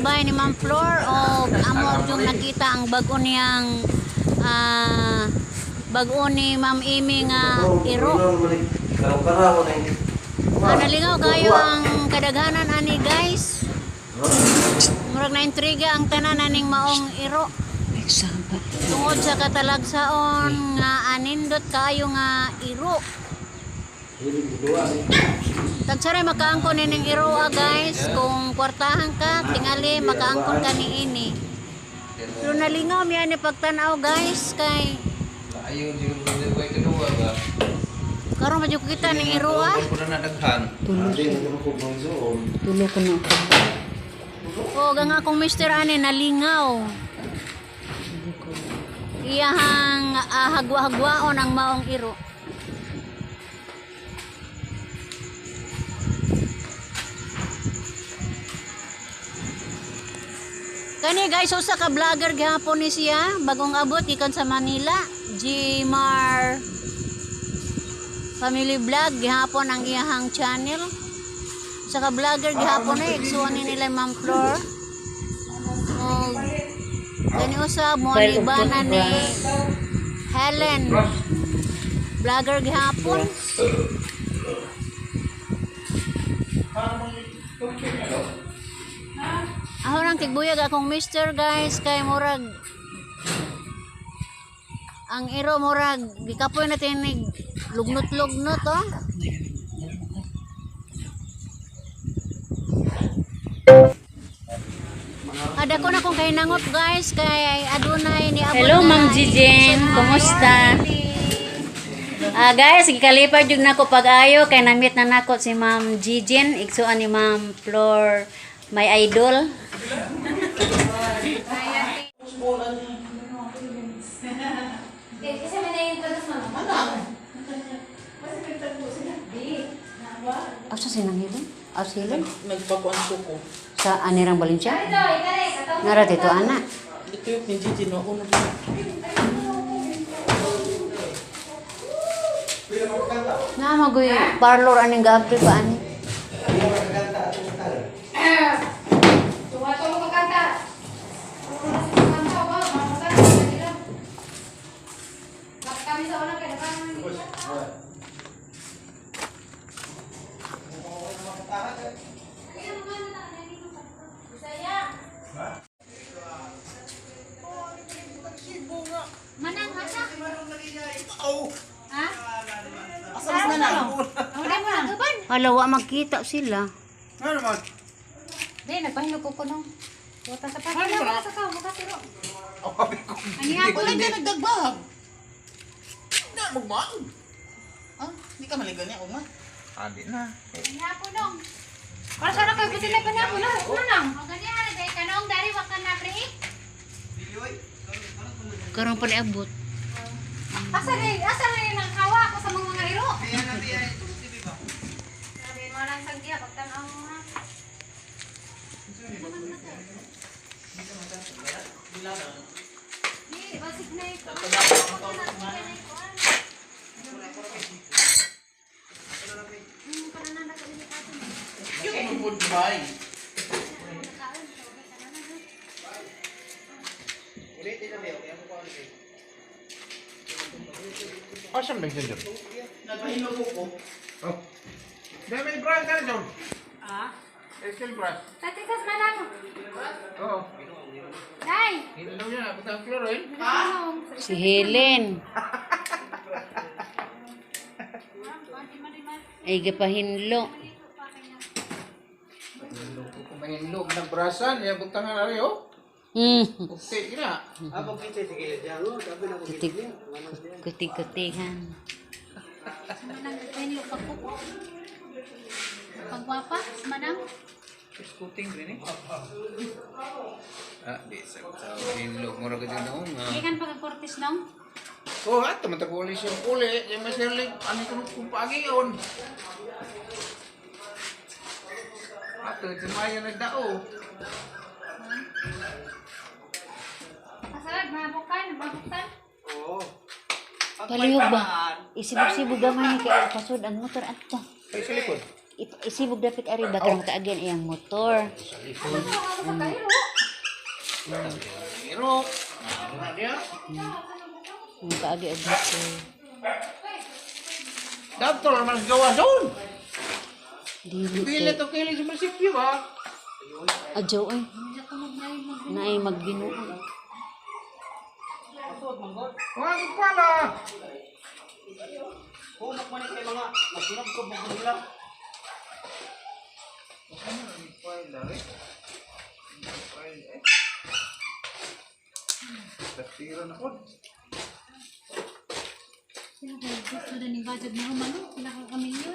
sa bahay ni Ma'am Flor o amo yung nakita ang bago niyang bago ni Ma'am Amy nga iro. Nalingaw kayo ang kadaghanan ani, guys. Murag na intriga ang tanan aning maong iro. Tungod sa katalagsaon nga anindot kaayo nga iro. Tagsaray makaangkon nining iro guys, kung kwartahan ka, tingali makaangkon ka niini. Pero nalingaw mi ani pagtan-aw, guys, kay Ayun, siguro kung ay kaduwa ba? karon pa jud kita ning iro ah. Wala na daghan. Tulo ko na ako. O gang akong mister ani nalingaw. Iyahang hagwa-hagwaon ang maong iro. Kani guys, usa ka vlogger gihapon ni siya, bagong abot gikan sa Manila, Gmar Family Vlog gihapon ang iyahang channel. Usa ka vlogger gihapon eh, igsuon ni nila Ma'am Flor. Og kani usab mo ni bana ni Helen. Vlogger gihapon. Ako nang tigbuyag akong mister, guys, kay murag ang iro murag gikapoy na tinig lugnot-lugnot oh. Ada ko na kung kahinangot, guys, kay adunay ni abot Hello, na Ma'am Jijen. Kumusta? Guys, gikalipay jud nako pag-ayo kay na-meet na nako si Ma'am Jijen, igsuon ni Ma'am Flor, my idol. Asa sinang hilom? Asa hilom? Nagpakuan ko ko. Sa Anirang Valencia? Nara dito, ana. Ito yung ni Gigi, no? Ako na Nga magoy parlor aning gaapri pa ani. Manang asa? Ha? Asa mas na lang? Wala mo lang. Hala, wa magkita sila. Ano naman? Di, nagpahinog ko nung. Wata sa pa. Wala sa ka, makatiro. Ani ako lang ka nagdagbag. Na, magmaang. Ah, hindi ka maligo niya, uma. Adi na. Ani nong. Para sana kay buti na pa na na. Manang. O gani ara day kanong dari wa ka na pre. Karon pa niabot. Asa day, asa na nang kawa ko sa mga iro. Sabi mo lang sanggiya pagtan-aw mo ha. Di, basig na ito. Yung goodbye. Asa man dyan? Nagpahinog ko ko. Oh. Dahil may brush ka na dyan. Ah? Steel brush. Tatikas manang. Oo. Day. Hindi daw yan. Punta ang floor eh. Si Helen. Ay gipahinlo. Kumahinlo. Nagbrasan. Yan butangan na rin oh. Okay na. Kutig kutig-kutihan. Manang nagpahinlo pagkuko. Pagwapa, manang. Scooting rin eh. Ah, di sa sa hinlo mura ka dyan noon nga. Ikan pagkakortis nong. Oh, ato man taguli siyang uli. Yung may sirlig, ano ko kung paagi yun. Ato, si Maya nagdao. Asad, mabukan, mabuksan. Palihog ba? Isibog-sibog gamay ni kay pasod ang motor ato. Ay, sa likod. Isibog dapat ari ba karon makaagi ang iyang motor. Pero, na niya. Makaagi og motor. Dato naman sa gawa doon. Dili Pili kay to kili sa munisipyo ba? adyo oy. Naay magbinuang. Mga pala. Tira na ko. Gusto na ni budget mo man, pila ka kamilyon.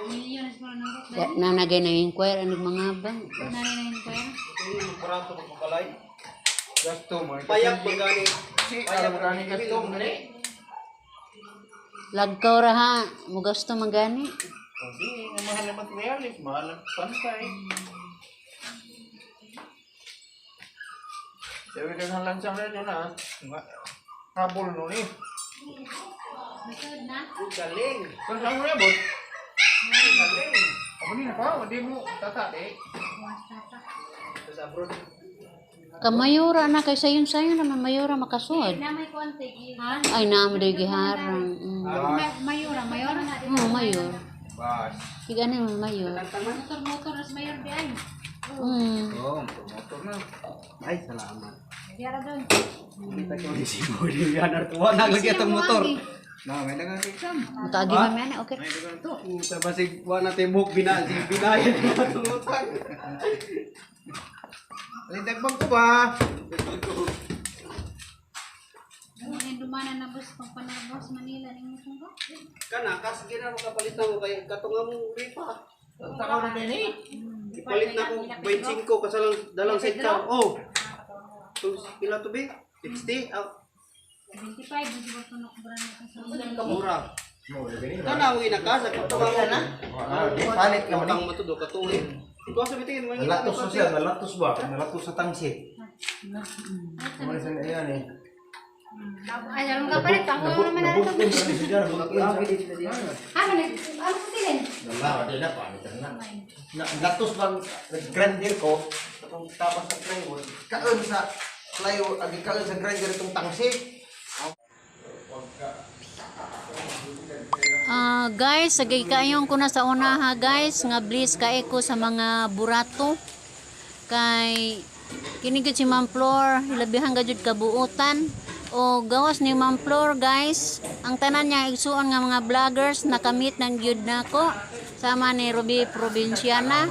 Milyones para nang Wa nanagay na inquire anig mga bang. Nanay na yun kuya. Gasto mo. Payag magani. Si alam gani gasto gani. Lagkaw ra ha, mugasto man gani. Hindi, nga mahal ang materialis, mahal ang pantay. Sabi ka sa lansang na yun ah. Habol nun eh. Masud na. Galing. Pero saan mo na bot? Ako ni na pa, hindi mo tata eh. Sa abroad. Kamayora na kay sayon-sayon naman mayora makasud. Na may konti. Ha? Ay naam day giharang. Mm. Mayora, mayora. Oh, mayor. Bas. Sige ano man mayor. Motor, motor, as mayor di ay. Oh, promotor na. Ay, salamat. Yara doon. Kita ko ni si Budi Yanar tuwa na lagi atong motor. Na, may dagang exam. Makaagi man man okay. May dagang to. Puta basig wa na tibok bina si binayan na atong utang. Lindagbag ko ba? Ang dumana na bus pag panarbos Manila ning mo ko. Kana kas gina mo kapalit na mo kay katong among ripa. Takaw na din eh. Ipalit na ko 25 kasalang dalang sidecar. Oh. To pila to be? 60. Ah, 25 di ba tunok brand ka sa mura. Kana ang ina ka sa katong among na. Ah, di palit ka man. Utang mo to do katuig. Ikaw sa bitingin mo Nalatos na siya, nalatos ba? Nalatos sa tangsi. Wala sa ayan eh. Ay, alam ka palit ako naman na ito. Nabukon sa siya, nabukon sa. Ha, man ano ko silin? Wala, wala na pa, na. Nalatos bang grinder ko, itong tapas sa plywood, kaon sa plywood, agi kaon sa grinder itong tangsi. Ah, guys, sagay kaayong ko na sa una ha guys, nga bliss kae ko sa mga burato. Kay kini gyud si Ma'am Flor, hilabihan ga jud kabuutan. O gawas ni Ma'am Flor guys, ang tanan niya igsuon nga mga vloggers nakamit nang gyud nako. Sama ni Ruby Provinciana,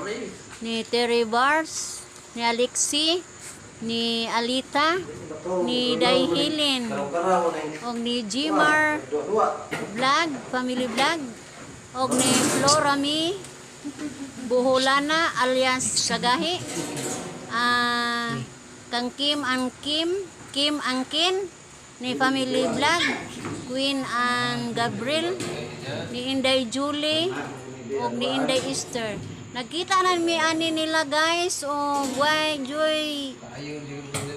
ni Terry Bars, ni Alexi, ni Alita, ni Dai Hilin, og ni Jimar Vlog, Family Vlog, og ni Florami Buholana alias Sagahi, ah, kang Kim ang Kim, Kim ang Kin, ni Family Vlog, Queen ang Gabriel, ni Inday Julie, og ni Inday Easter. Nagkita na mi ani nila guys, og why joy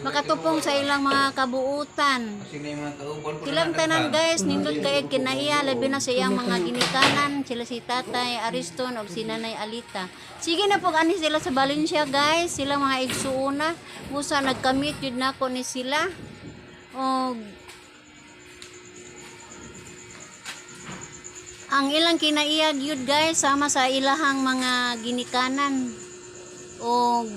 makatupong sa ilang mga kabuutan. Kasi na yung mga kauban ko. Silang tanan guys, nindot kay kinaiya labi na sa iyang mga ginikanan, sila si Tatay Ariston ug si Nanay Alita. Sige na pug ani sila sa Valencia guys, sila mga igsuuna, busa nagkamit jud nako ni sila. Og ang ilang kinaiya gyud guys sama sa ilahang mga ginikanan. Og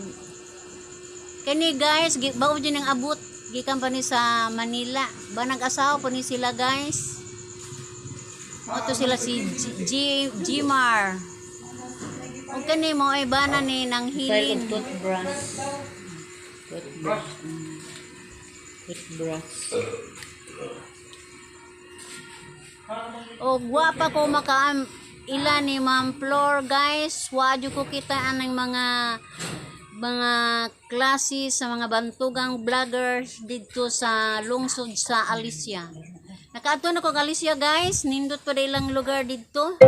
kani guys, bao dyan ang abot gikan pa ni sa Manila. Ba nag-asawa pa ni sila guys. Moto sila si G, G Gmar. Og kani mo ay bana ni nang hilin. Toothbrush. Toothbrush. Toothbrush. Og wa pa ko maka ila ni Ma'am Flor guys. Wadyo ko kita anang mga klase sa mga bantugang vloggers didto sa lungsod sa Alicia. Nakaadto na ko og Alicia guys, nindot pa ilang lugar didto.